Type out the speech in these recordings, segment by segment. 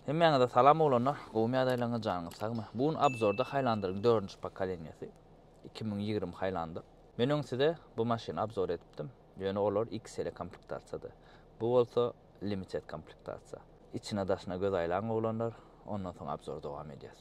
Hemmäňize salam oglanlar, gowumy ýagdaýlaryňyz janyňyz sagmy? Bu gün obzorda Highlander-iň dördünji pokoleniýasy, 2020 Highlander. Men öň size bu maşyny obzor edipdim, ýöne olar XL komplektasiýada. Bu bolsa Limited komplektasiýa. Içine daşyna göz aýlaň oglanlar, ondan soň obzor dowam edýäs.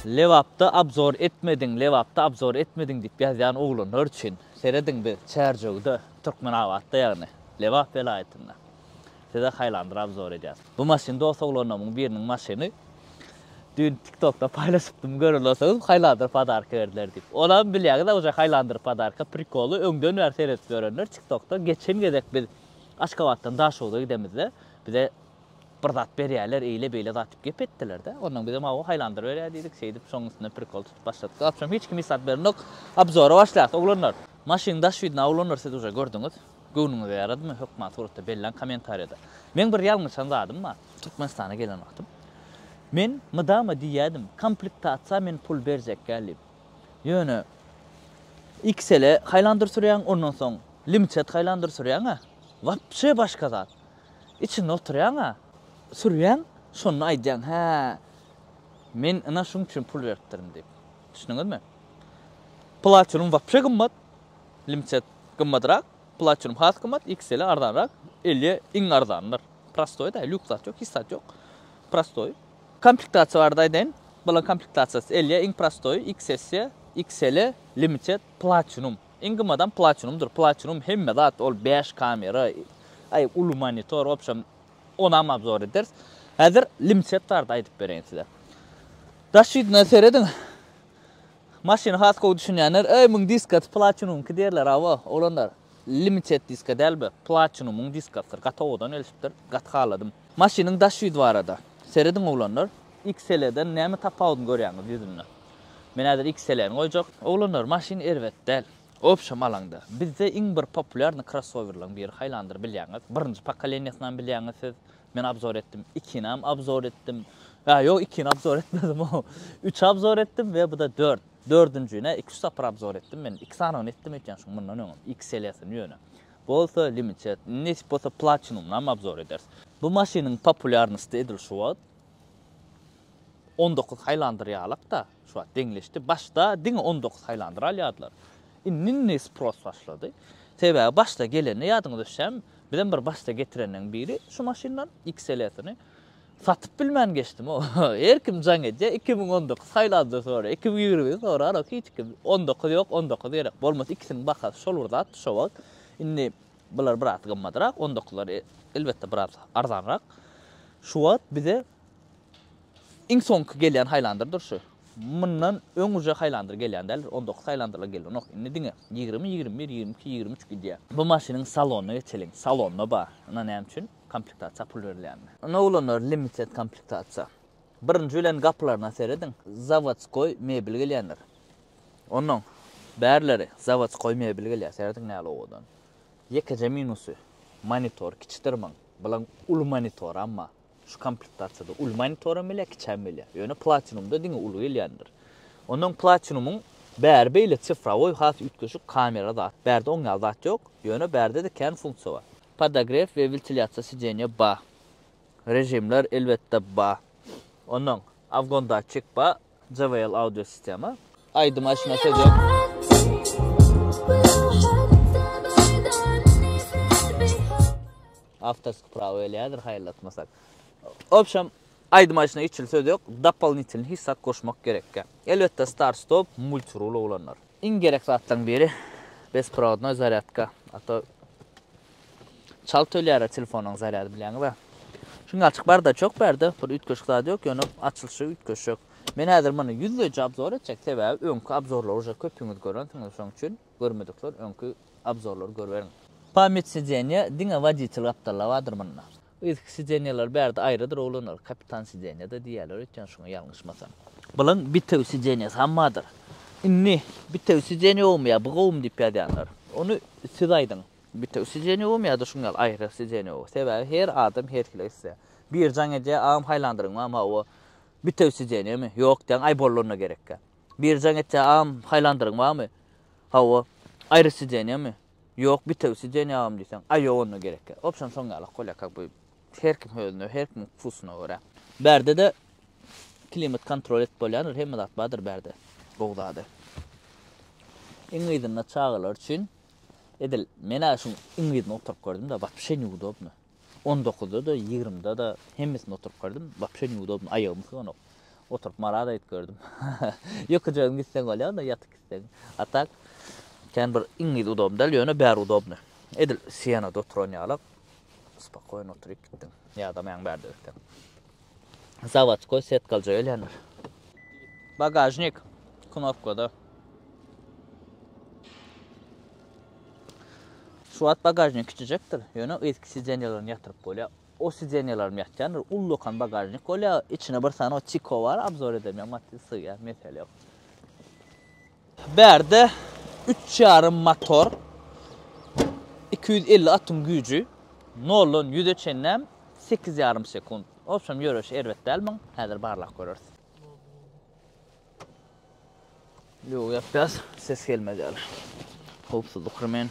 Lebapda obzor etmediň, Lebapda obzor etmediň diýip ýazýan oglanlar üçin serediň biz Çärjewde, Türkmenabatda ýagny Lebap welaýatynda. Size Highlander obzor edýäs. Bu maşyn dos oglanlarymyň biriniň maşyny. Düýn TikTokda paýlaşypdym gören bolsaňyz Highlander podarka berdiler diýip. Onam bilýäňiz uje Highlander podarka prikoly öňden bäri seredip ýörenler TikTokda geçen gezek biz Aşgabatdan Daşoguza gidemizde bize bir zat berýärler eýle beýle zat diýip gep etdilerde. Ondan bizem hawa Highlander berýär diýdik. Şeýdip şoň üstünden prikol tutup başladyk. Wapşem hiç kim hiç zat berenok. Obzora başlaýas oglanlar. Maşynyň daş widini oglanlar siz uje gördüňiz. Göwnüňize ýaradymy hökman suratda belläň kommentariýada. Meň bir ýalňyşan zadym bar. Türkmenistana gelen wagtym. Men mydama diýýädim, komplektasiýa men pul berjekgä diýip. Ýöne XL Highlander sürýäň, ondan soň Limited Highlander sürýäň-ä. Wapşe başga zat. Içinde oturýaň-a, sürýäň, şonda aýdýaň, hä, men ynha şuň üçin pul beripdirin diýip. Düşündiňizmi? Platinum wapşe gymmat. Limited gymmadrak, Platinum has gymmat, XL arzanrak, L iň arzandyr. Prostoý da, lýuks zat ýok, hiç zat ýok. Prostoý. Komplektasiýa barada aýdaýyn. Bularyň komplektasiýasy L iň prostoý, XS, XL, Limited, Platinum. Iň gymmadam Platinumdyr. Platinum hemme zat, ol 5 kamera, aý uly monitor, wobşem onam obzor ederis. Häzir Limited barada aýdyp bereýin size. Daş ýüzüne serediň. Maşyny has gowy düşünýänler, Eý, muň diskasy Platinumky diýerler, hawa, oglanlar, Limited diska däl bu, Platinumyň diskasydyr, gaty owadan gelşipdir, gaty haladym. Maşynyň daş ýüzi barada, serediň oglanlar, XL-den näme tapawudyny görýäňiz ýüzünde? Men häzir XL-ni goýjak. Oglanlar, maşyn erbet däl. Obşem alaňda, bizde iň bir populýarnyý krossowerleriň biri Highlander bilýäňiz, birinji pokoleniýasynam bilýäňiz siz. Men obzor etdim. Ikinam obzor etdim. Ýa ýok, ikini obzor etmedim. Üç obzor etdim we bu-da dört. Dördünjini iki-üç sapar obzor etdim men. Iki sanyny etdim öýtýän şuň mundan öňem. XL-sini ýöne. Bu bolsa Limited. Nesip bolsa Platinum-nam obzor ederis. Bu maşynyň populýarnosty edil şu wagt 19 Highlander ýalak-da, şu wagt deňleşdi. Başda diňe 19 Highlander alýardylar. Indi-indi spros başlady. Sebäbi başda gelende ýadyňyza düşýärmi? Bizem bir başda getirenleň biri şu maşyndan XLS-ini satyp bilmän geçdim. Her kim jaň edýär, 2019 Highlander soraýar, 2021 soranok hiç kim. 19 ýok, 19 gerek. Bolmasa ikisiniň bahasy şol bir zatdy şo wagt. Indi bular biraz gymmadrak, 19-lar elbetde biraz arzanrak. Şu wagt bize Iň soňky gelýän Highlander-dyr şu. Mundan öň uje Highlander gelýän däldir. 19 Highlanderlar gelenok. Indi diňe 20, 21, 22, 23 gidýär. Bu maşynyň salonyna geçeliň. Salonda bar. Ynha näme üçin komplektasiýa pul berilýänini. Ynha oglanlar limited komplektasiýa. Birinji bilen gapylaryna serediň. Zawodskoý mebel gelýändir. Onnoň bärleri zawodskoý mebel gelýär. Serediň nähili owadan. Ýekeje minusy monitor kiçidir muň. Bulaň uly monitoram bar. Şu komplektasiýada uly monitoram gelýär, kiçäm gelýär. Ýöne Platinumda diňe uly gelýändir. Ondan Platinumyň bäri beýle sifrowoý has üýtgeşik kamera zat. Bärde oň ýaly zat ýok. Ýöne bärde-de kän funksiýa bar. Podogrew we wentilýasiýa sidenýa bar. Režimler elbetde bar. Ondan awgon datçik bar. JBL audio sistema. Aýdym aýşyna söz ýok. Awtorski prawo gelýändir haýallatmasak. Obşem aýdym aýşyna hiç hili söz ýok. Dopolnitelny hiç zat goşmak gerekkä. Elbetde start stop multirul oglanlar. Iň gerek zatlaryň biri besprowodnoý zarýadka. A to çalt ölýär telefonyň zarýady bilýäňiz-ä. Şuň açyk bardaçok bärde bir üýtgeşik zat ýok ýöne açylyşy üýtgeşik. Men häzir muny ýüzleýji obzor etjek sebäbi öňki obzorlary uje köpüňiz görensiňiz şoň üçin görmedikler öňki. Obzorlary görüberiň. Pamýat sidenýa diňe woditel gapdalda bardyr munda. Yzky sidenýalar bärde aýrydyr oglanlar, kapitan sidenýa-da diýýärler öýtýän şuňa ýalňyşmasam. Bulaň bitewi sidenýasy ham bardyr. Indi bitewi sidenýa gowumy ýa bu gowumy diýip ýazýanlar. Ony siz aýdyň. Bitewi sidenýa gowumy ýa-da şuň ýaly aýry sidenýa gowy. Sebäbi her adam her hili isleýär. Biri jaň edýär, agam haýlandyryň barmy hawa. Bitewi sidenýamy? Ýok diýýäň, aý boldy onda gerekkä. Biri jaň etýär, agam haýlandyryň barmy? Hawa. Aýry sidenýamy? Ýok, bitewi sidenýa agam diýseň, aý ýok onda gerekkä. Wobşem şoň ýalak bolýar kak by her kim özüne, her kimiň wkusyna görä. Bärde-de klimat kontrol edip bolýandyr, hemme zat bardyr bärde. Gowy zady. Iň yzynda çagalar üçin edil men-ä şuň iň yzyna oturyp gördüm-de, wapşe neudobno. On dokuzda-da, ýigrimde-de hemmesinde oturyp gördüm. Wapşe neudobno, aýagym syganok. Oturyp Mara-da gidip gördüm. Ýokujagyň gitseň bolýar onda ýatyp gitseň. A tak kän bir iň yzy udobny däl, ýöne bäri udobny. Edil Sienada oturan ýalak spokoýno oturyp gitdiň. Ýadamaýaň bärde gitseň. Zawodskoý setkalja gelýändir. Bagažnik knopkada. Şu wagt bagažnik kiçijekdir, ýöne yzky sidenýalaryny ýatyryp bolýar. O sidenýalaryň ýatýandyr, ullakan bagažnik bolýar, içine bir sany o Tiko bar, obzor edemýän Matiz sygýar, mesele ýok. Bärde üç ýarym motor, 250 atyň güýji, noldan ýüze çenlem sekiz ýarym sekunt. Obşem ýöreşi erbet däl muň, häzir barlap göreris. Lýugy ýapýas, ses gelmez ýaly. Howpsuzlyk remen.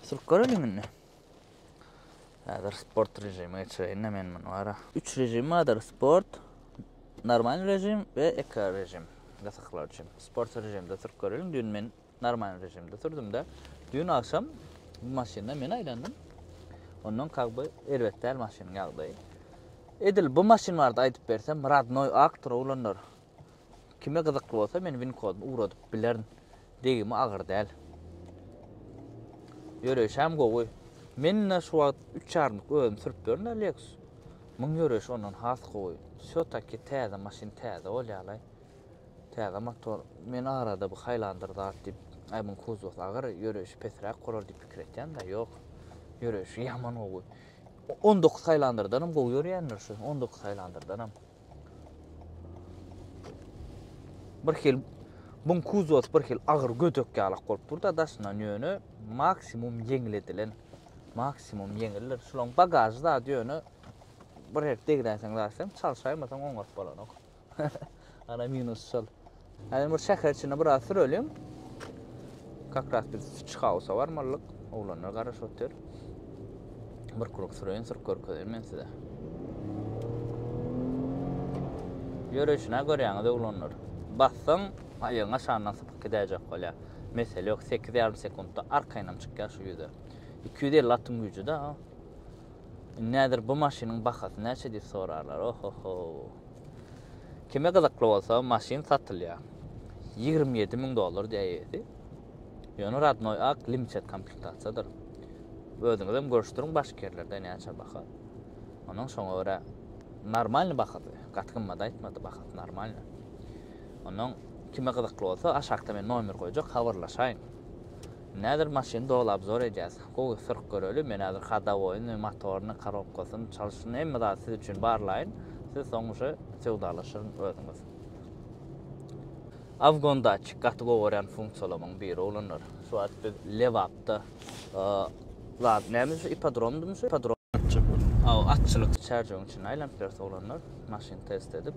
Sürüp göreliň indi. Häzir sport režime geçireýin-de men muny bara. Üç režim bardyr, sport, normal režim we eko režim gysyklar üçin. Sport režimde sürüp göreliň. Düýn men Normal režimde sürdüm-de. Düýn agşam bu maşynda men aýlandym. Ondan kak by erbet däl maşynyň ýagdaýy. Edil bu maşyn barada aýdyp bersem, radnoý akdyr oglanlar. Kime gyzykly bolsa men win kodyny ugradyp bilerin. Degimi agyr däl. Ýöreýşem gowy. Men-de şu wagt üç ýarymlyk özüm sürüp ýörün-de Lexus. Muň ýöreýşi ondan has gowy. Wsýo-taki täze maşyn täze bolýar-laý. Täze motor. Men arada bu Highlander zat diýip, aý muň kuzowsy agyr, ýöreýşi pesräk bolar diýip pikir etýän-de, ýok. Ýöreýşi ýaman gowy. 19 Highlanderdanam gowy ýörýändir şu, 19 Highlanderdanam. Bir hil buň kuzowsy bir hil agyr gödek ýalak bolup dur-da daşyndan ýöne maksimum ýeňil edilen. Maksimum ýeňildir. Şulaň bagažy zat ýöne bir herk degräýseň zat sen çalşaýmasaň oňaryp bolanok. Ana minus şol. Häzir bir şäher içinde biraz süreliň. Kak ras biz Çikausa barmalyk. Oglanlar garaşyp otyr. Bir kruk süreýin, sürüp görkezeýin men size. Ýöreýşine görýäňiz oglanlar. Bassaň, aýagyň aşagyndan sypyp gidäýjek bolýar. Mesele ýok, 8,5 sekuntda arkaýynam çykýar şu ýüze. 250 atyň güýji-de. Indi häzir bu maşynyň bahasy näçe diýip sorarlar. Ohoho. Kime gyzykly bolsa maşyn satylýar. 27 müň dollar diýýär eýesi. Ýöne radnoý ak limited komplektasiýadyr. Özüňizem görüşdiriň başga ýerlerde näçe baha. Onuň şoňa görä normalny bahasy. Gaty gymmat aýtmady bahasy normalny. Ondan kime gyzykly bolsa aşakda men nomer goýjak habarlaşaýyň. Nädir maşyny doly obzor edýäs. Gowy sürüp göreli. Men häzir hodowoýyny, motoryny, korobkasyny, çalşyny hemme zady siz üçin barlaýyn. Siz soň uje söwdalaşyň özüňiz. Afgon datçik gaty gowy görýän funksiýalarymyň biri oglanlar. Şu wagt biz Lebapda zat näme şu ipodromdymy şu ipodrom. Aw atçylyk çärjewiň içinde aýlanyp ýörüs oglanlar. Maşyn test edip.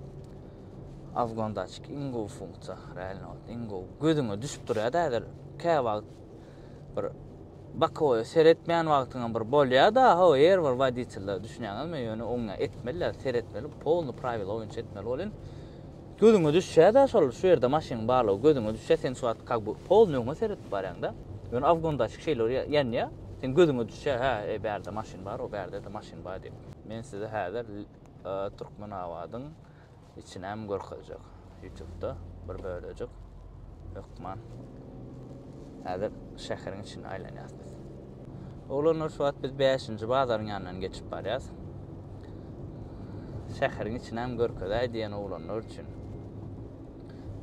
Afgon datçik iň gowy funksiýa. Realno iň gowy. Gözüňe düşüp durýar-da häzir. Käwagt bir bokowoýa seretmeýän wagtyňam bir bolýar-da, ho, her bir woditeller düşünýäňizmi, ýöne oňa etmeliler, seretmeli, polny prawila boýunça etmeli bolýan. Gözüňe düşýär-de şol, şu ýerde maşynyň barlygy gözüňe düşýär, sen şu wagt kak bu polny öňe seredip barýaň-da. Ýöne awgondaçik şeýle bir ýanýar, seň gözüňe düşýär, hä, eý, bärde maşyn bar, o bärde-de maşyn bar diýip. Men size häzir Türkmenabadyň Içinem görkezjek. Ýutubda bir bölejik hökman. Häzir şäheriň içinde aýlanýas biz. Oglanlar şu wagt biz 5-nji bazaryň ýanyndan geçip barýas. Şäheriň içinem görkezäý diýen oglanlar üçin.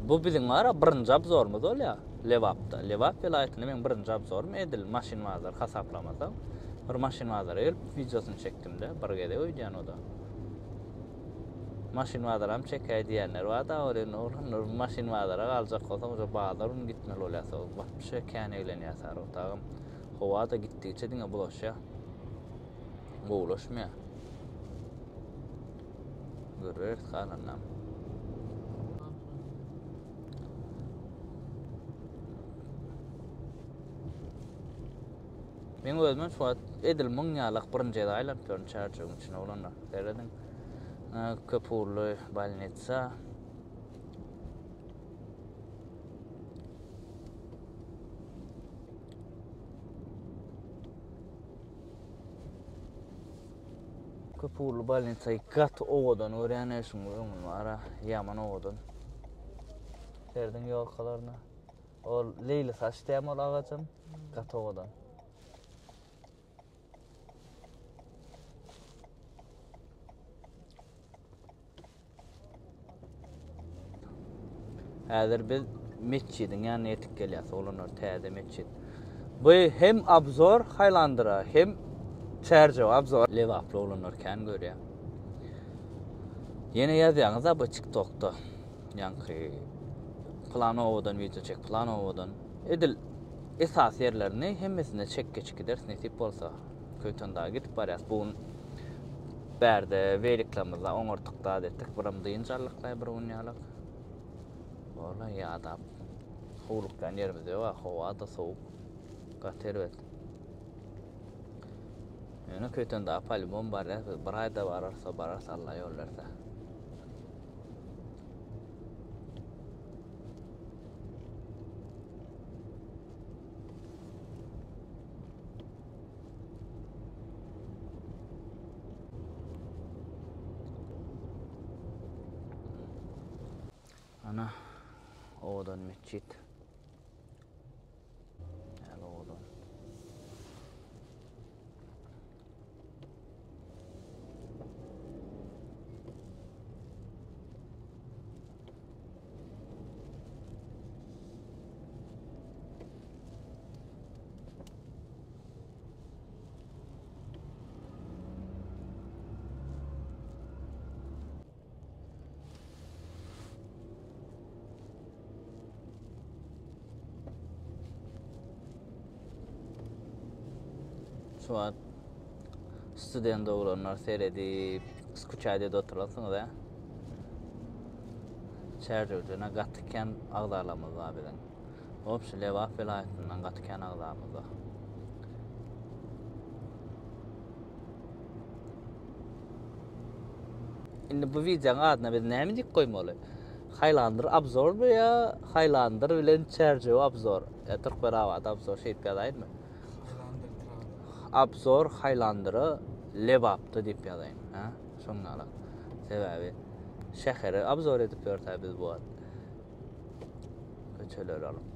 Bu biziň bar-a birinji obzorymyz bolýar Lebapda. Lebap welaýatynda meň birinji obzorym edil maşyn bazar hasaplamasaň. Bir maşyn bazara gelip wideosyny çekdim-de, bir gezek öýdýän o-da. Maşyn bazaram çekäý diýenler bar-da, welin oglanlar maşyn bazara galjak bolsaň uje bazar gün gitmeli bolýar. Wapşe kän eglenýär Sargyt agam. Howa-da gitdigiçe diňe bulaşýar. Gowulaşmaýar. Göreris galanynam. Men özüm şu wagt edil muň ýalak birinji gezek aýlanyp ýörün çärjegiň içine oglanlar. Serediň. Köp ugurly bolnitsa. Köp ugurly bolnitsa gaty owadan görýän şuň öňüni bara ýaman owadan. Serediň ýolkalaryna. Ol leýli saç diýýän ol agajam gaty owadan. Häzir biz metjidiň ýanyna ýetip gelýäs, oglanlar, täze metjit. Bu hem obzor Highlandera, hem Çärjew obzor. Lebaply oglanlar kän görýär. Ýene ýazýaňyz-a bu TikTokda. Ýaňky plan owadan wideo çek, plan owadan. Edil esasy ýerlerini hemmesinde çek geçip gideris nesip bolsa. Köýtendaga gidip barýas. Bu gün bärde weliklerimizi oňardyk zat etdik. Biram dynç aldyklaý bir gün ýalak. Walla ýadap. Howlukýan ýerimiz ýok, howa-da sowuk. Gaty erbet. Ýöne Köýtendaga polibom barýas biz. Bir aýda bararys, bararys Alla ýol berse. Ana owadan metjit. Äli owadan. Şu wagt student oglanlar seredip, skuçaýda edip oturansyňyz, hä? Çärjewden gaty kän agzalarymyz bar biziň. Wobşe Lebap welaýatyndan gaty kän agzamyz bar. Indi bu wideoň adyna biz näme diýip goýmaly? Highlander obzormy ýa Highlander bilen Çärjew obzor? Ýa Türkmenabat obzor şeýdip ýazaýynmy? Highlander travel. Obzor Highlandera Lebapda diýip ýazaýyn, hä? Şoňňalak. Sebäbi şähere obzor edip ýörse biz bu wagt. Köçeleri alyp.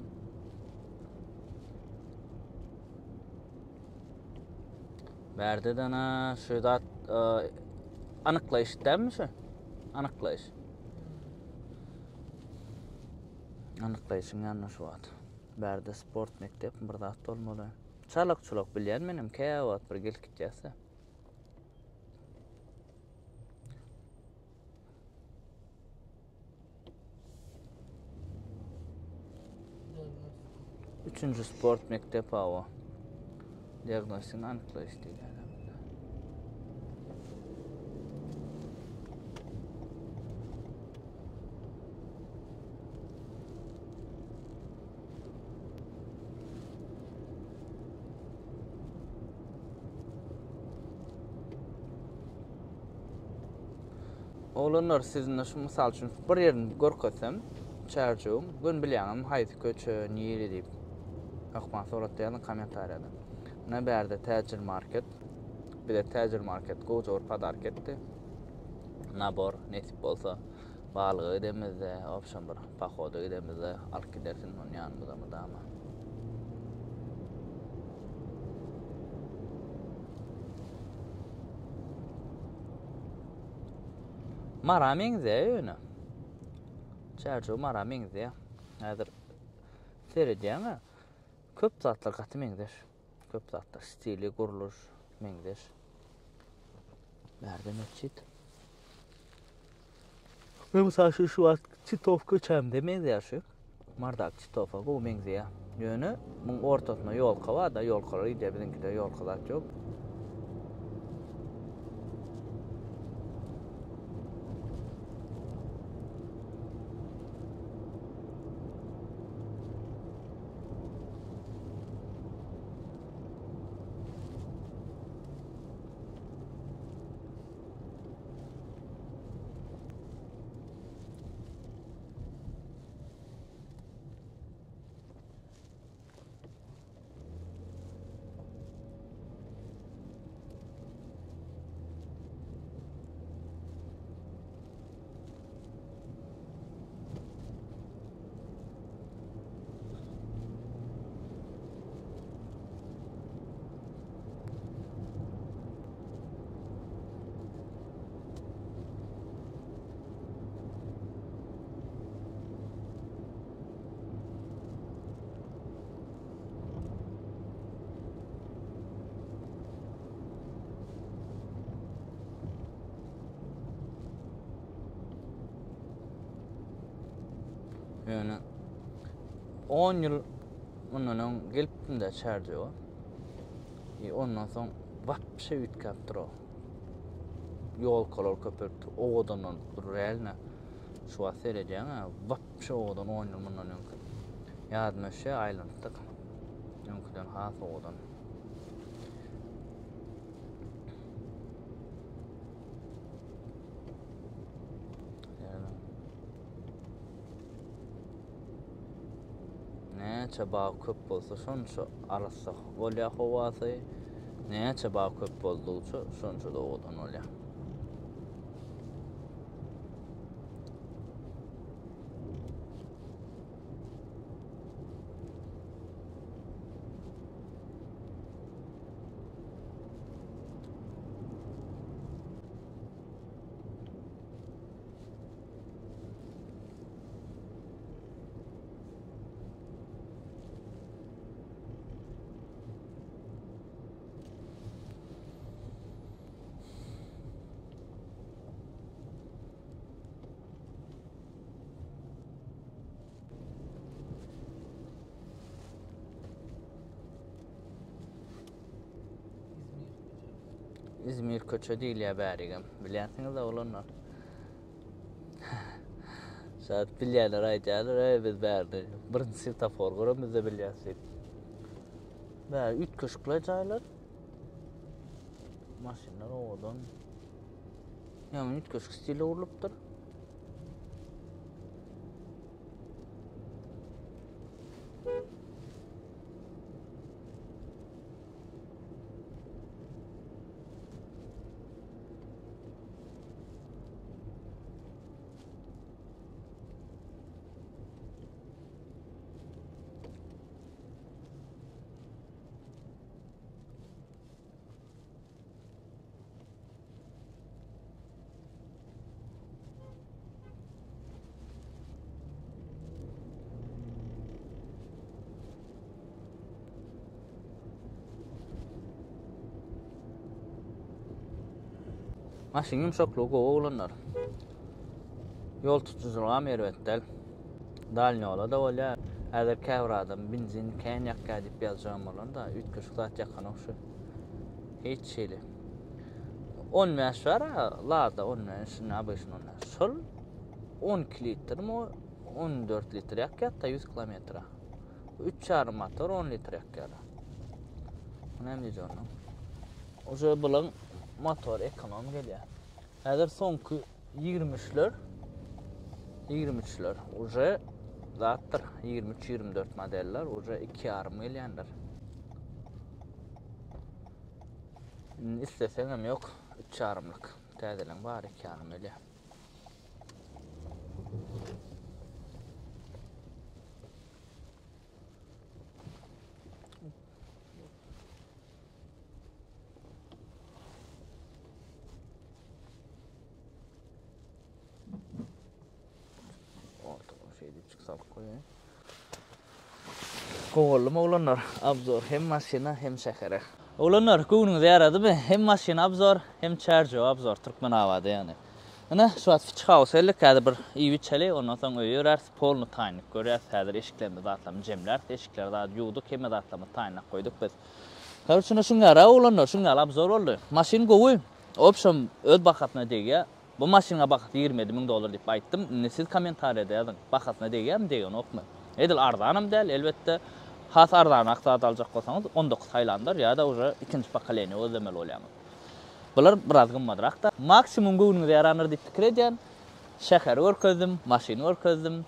Bärde dana şu zat e, anyklaýyş dälmi şu? Anyklaýyş. Anyklaýyşyň ýanynda şu wagt. Bärde sport mekdep bir zat bolmaly. Çalak çulak bilýän menem käwagt bir gelip gitýäs-de. Üçünji sport mekdep awa. Diagnostik anyklaýyş diýilýär. Oglanlar siz indi şu mysal üçin bir ýerini görkezsem Çärjewiň göni bilýäňizmi haýsy köçe nire diýip hökman suratda ýazyň kommentariýada. Ine bärde Täjir market. Bize Täjir market gowja bir podark etdi. Nabor nesip bolsa balyga gidemizde, obşem bir pohoda gidemizde alyp gidersin ony ýanymyza mydama. Mara meňzeýär ýöne. Çärjew Mara meňzeýär. Häzir seredýäň-ä, köp zatlar gaty meňzeş. Köp zatlar stili, gurluş meňzeş. Bärde metjit. Men mysal üçin şu wagt Titow köçämde meňzeýär şu. Mardak Titowa gowy meňzeýär. Ýöne muň ortasynda ýolka bar-da, ýolkalar gidýär, biziňkide ýolka zat ýok. Ýöne 10 ýyl mundan öň gelipdim-de Çärjewe. I ondan soň wapşe üýtgäpdir o. Ýolkalar köpelipdir, owadanlanypdyr realno. Şu wagt seredýäň-ä, wapşe owadan 10 ýyl mundan öňki. Ýadyma düşýär, aýlanypdyk. Öňküden has owadan. Näçe bag köp bolsa şonça arassa bolýar howasy. Näçe bag köp boldugyça şonça-da owadan bolýar. İzmir köçe diýilýär bärigem. Bilýänsiňiz oglanlar. Şaýat bilýänler aýdýarlar, eý biz bärde birinji svetofor göremizde bilýäs diýip. Bäri üýtgeşikler jaýlar. Maşynlar owadan. Ýagny üýtgeşik stilde gurlupdyr. Maşyn ýumşaklygy gowy oglanlar. Ýol tutujylygam erbet däl. Dalny ýola-da bolýar. Häzir käbir adam benzin kän ýakýar diýip ýazjagam bolar-da, üýtgeşik zat ýakanok şu. Hiç hili. 15 bar-a, Lada 15, indi obyçny 15. Şol 12 litrmi, 14 litr ýakýar-da 100 kilometre. Üç ýarym motor 10 litr ýakýar. Bu näme diýjek onda? Uje bulaň motor ekonom gelýär. Häzir soňky 23-ler 23-ler uje zatdyr. 23-24 modeller uje 2,5 gelýändir. Indi isleseňem ýok, üç ýarymlyk. Täzeleň bary iki ýarym gelýär. alyp goýaýyn. Gowy boldumy oglanlar obzor hem maşyna hem şähere. Oglanlar göwnüňize ýaradymy hem maşyna obzor hem Çärjewe obzor Türkmenabada ýagny. Ine şu wagt Fitch House geldik häzir bir iýip içeli ondan soň öýe ýöräris polny taýynlyk görýäs häzir eşiklerimizi zatlarymyzy jemläris eşikleri zat ýuwduk hemme zatlarymyzy taýynlap goýduk biz. Karoçe ine şuň ýaly oglanlar şuň ýaly obzor boldy. Maşyn gowy obşem öz bahasyna degýär. Bu maşynyň bahasy 27 mün dollar diýip aýtdym. Indi siz kommentariýada ýazyň. Bahasyna degýärmi, degenokmy? Edil arzanam däl, elbetde. Has arzanrak zat aljak bolsaňyz 19 Highlander ýa-da uje ikinji pokoleniýa gözlemeli bolýaňyz. Bular biraz gymmadrak-da. Maksimum göwnüňize ýarandyr diýip pikir edýän. Şäheri görkezdim, maşyny görkezdim.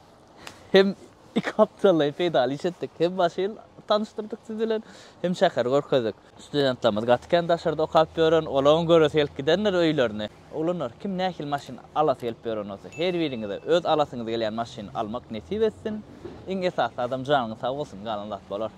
Hem iki gapdallaýyn peýdaly iş etdik. Hem maşyn tanyşdyrdyk siz bilen, hem şäheri görkezdik. Studentlerimiz gaty kän daşarda okap ýören, olaryň göresi gelip gidendir öýlerini. Oglanlar, kim nähili maşyn alasy gelip ýören bolsa, her biriňize öz alasyňyz gelýän maşyny almak nesip etsin. Iň esasy zadam janyňyz sag bolsun, galan zat bolar.